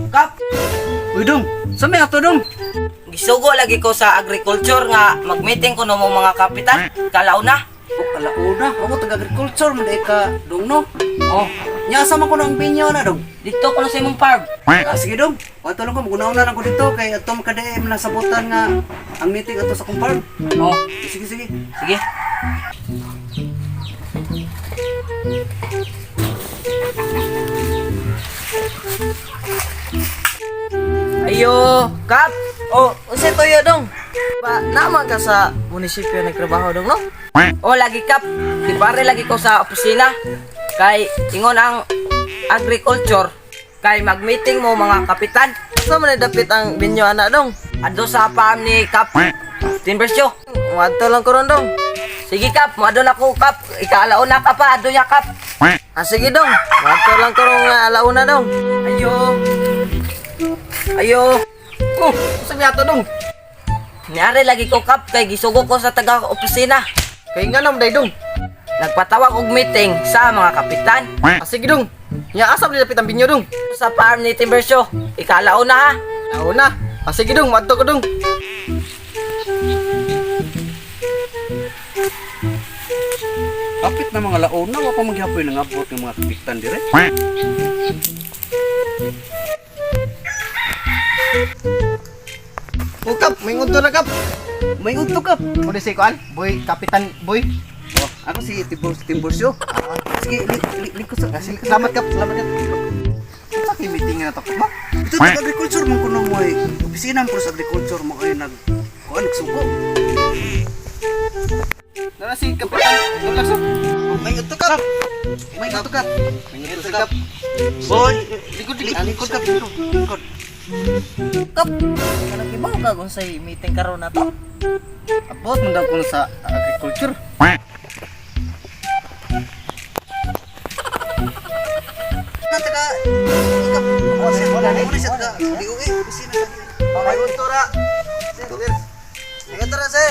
Kap, Uy dong, sa may ato dong? Gisugo lagi ko sa agriculture nga mag-meeting ko no mo mga kapitan. Kalauna. Oh, kalauna. Ako taga agriculture man day ka dong no. Oh, nya asa man ko na ang binyo na dong. Dito ko na sa imong farm. Ah, sige dong. O tulong ko magunaw na lang ko dito kay ato makadm na sabutan nga ang meeting ato sa akong farm. Oh, Sige sige. Sige. Ayo, Kap. Oh, unsay tuyo dong? Ba, naman ka sa munisipyo nagtrabaho dong, no? Oh, lagi kap. Di pare lagi ko sa opisina. Kay ingon ang agriculture kay mag-meeting mo mga kapitan. Sa man dapit ang binyo ana dong? Adto sa farm ni Kap Timbersyo. Muadto lang ko ron dong. Sige kap, moadto na ko kap. Ikaalauna ka pa, adto niya kap. Ah, sige dong. Muadto lang ko ron nga alauna dong. Ayo. Ayo. Oh, unsa may ato dong? Niari lagi ko kap kay gisugo ko sa taga opisina. Kay nga day dong. Nagpatawag og meeting sa mga kapitan Ah, sige dong. Nya asa man dapit ang binyo dong? Sa farm ni Timbersyo. Ikaalauna ha. Alauna. Ah, sige dong, muadto ko dong. Kapit na mga laona, wa pa maghapoy nangabot ng mga kapitan dire. O kap, may ngunto na kap. May udto kap. Muna si Kuan, boy, Kapitan Boy. Oh, ako si Timbers Timbersyo. Sige, li, sa. Ah, sige, salamat kap, salamat kap. Sa kay meeting na to ba? Ito taga agriculture man kuno mo ay opisina man sa agriculture mo ay nag kuan nagsugo. Nara si Kapitan Douglas. Oh. May ngunto kap. May udto kap. May ngunto kap. Boy, Likod, likod. Likod kap, likod. Likod. Kap, kanang ibaw ka kung say meeting karon na to. Abot man daw kuno sa agriculture. Na taga ikap. Oh, sir, wala na siya taga DOE opisina sa May ngunto ra. Sir, sir. May ngunto ra, sir.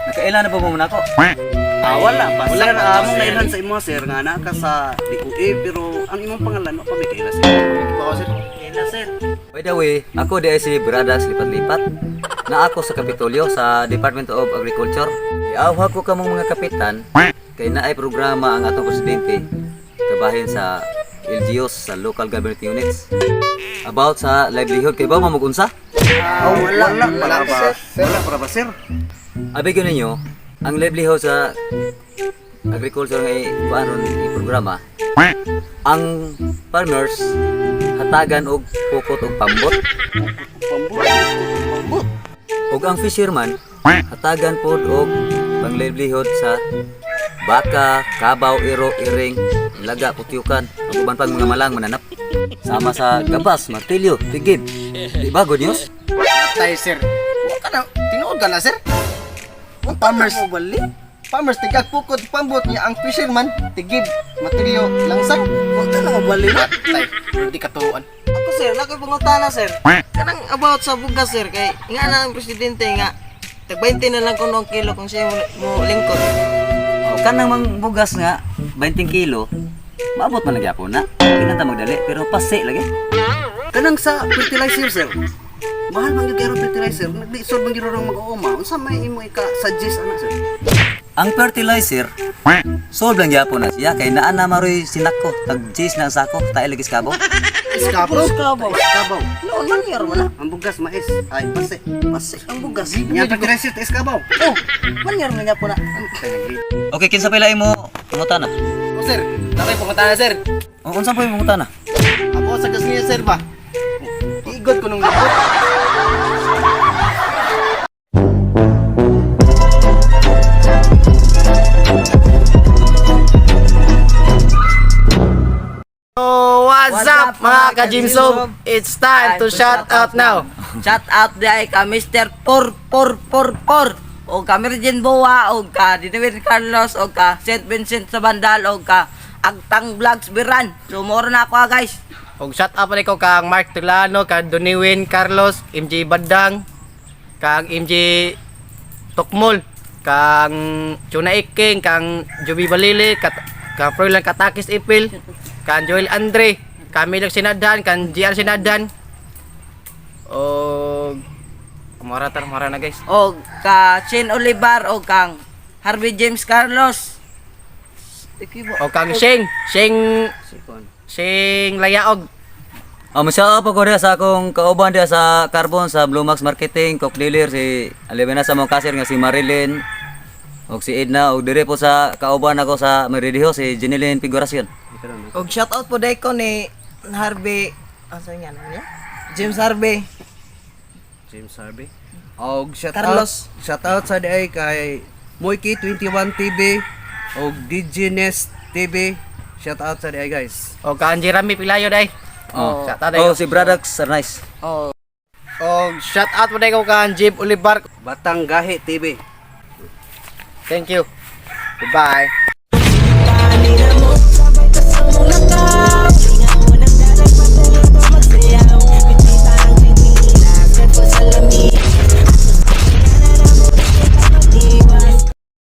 Nakaila na ba mo nako? Ah, wala pa. Wala Sir, pa, among sir. nailhan sa imo sir nga naa ka sa DOE pero ang imong pangalan wa pa may kaila sir. Ba ko, sir? Ila sir. By the way, ako di ay si Bradas Lipat-Lipat. Na ako sa Kapitolyo sa Department of Agriculture. Iawha ko kamong mga kapitan kay naay programa ang atong presidente kabahin sa LGUs sa local government units about sa livelihood kay ba mamugunsa? Ah, wala, wala, wala, para ba? sir. Wala para ba sir? Abi ko ninyo, ang livelihood sa agriculture nga ikuan ron i-programa, ang farmers hatagan og pukot og pambot. Pambot. Pambot. Ug ang fisherman hatagan pod og pang livelihood sa baka, kabaw, iro, iring, ilaga, putyukan, ug uban pang mga malang mananap. Sama sa gabas, martilyo, tigib. Di ba good news? Tay, sir. Wa ka na, tinuod ka na, sir. Ang farmers, farmers tigag pukod pambot niya ang fisherman tigib materyo langsang. Wa ka na mabali. Tay, hindi katuan. Ako sir, nakoy pangutana sir. Kanang about sa bugas sir kay nga na ang presidente nga tag 20 na lang kuno ang kilo kung siya mo lingkod. O kanang mang bugas nga 20 kilo, maabot man lang gyapon na. Kinanta magdali pero pase lagi. Kanang sa fertilizer sir. Mahal man gyud karon fertilizer. Naglisod man gyud ang mag-uuma. Unsa may imo ika-suggest ana sir? Ang fertilizer, solve lang gyapon na siya kay naa na maroy sinako, tag na ang sako, tae lagi sa kabo. Iskapo. Iskabaw. Kabaw. Noon man yer man na. Ang bugas mais. Ay pase. Pase ang bugas. Nya fertilizer ta iskabaw. Oh, man yer man po na. Okay, kinsa pila imo pangutana? O sir, natay pangutana sir. O unsa po imong pangutana? Ako sa gas niya sir ba? Igot ko nung likod. Oh, what's up mga ka-Jimsob? It's time to shout out now. Shout out di ka Mr. 4444 o ka Mergin Boa o ka Dinawin Carlos o ka St. Vincent sa Bandal o ka Agtang Vlogs Biran. So moro na ako ha, guys. Og shout out pa ko kang Mark Tulano, kang Doniwin Carlos, MJ Badang, kang MJ Tokmol, kang Chuna Iking, kang Joby Balili, Kang Froilan Katakis Ipil, kang Joel Andre, Camilo Sinadan, kang GR Sinadan. Og kumara tar mara na, guys. O ka Shane Olivar o kang Harvey James Carlos. O kang Sheng, Sheng Sheng Layaog. Oh, shout out po ko diha sa akong kauban diha sa Carbon sa Blue Max Marketing, Cook Dealer si alibin na sa mong kasir nga si Marilyn og si Edna og dire po sa kauban ako sa Meridiho si Jeneline Figuracion. Og shout out po dai ko ni Harvey, asa nga na niya? James Harvey. James Harvey. Og shout Carlos. out, shout out sa diay kay Moiki 21 TV og DJ Nest TV. Shout out sa diay, guys. O kang Jeremy Pilayo day. Oh, Shout out day. oh si Bradax Arnaiz. O Og shout out po day ko kang Jim Olivar. Batang Gahi TV. Thank you. Goodbye. Kani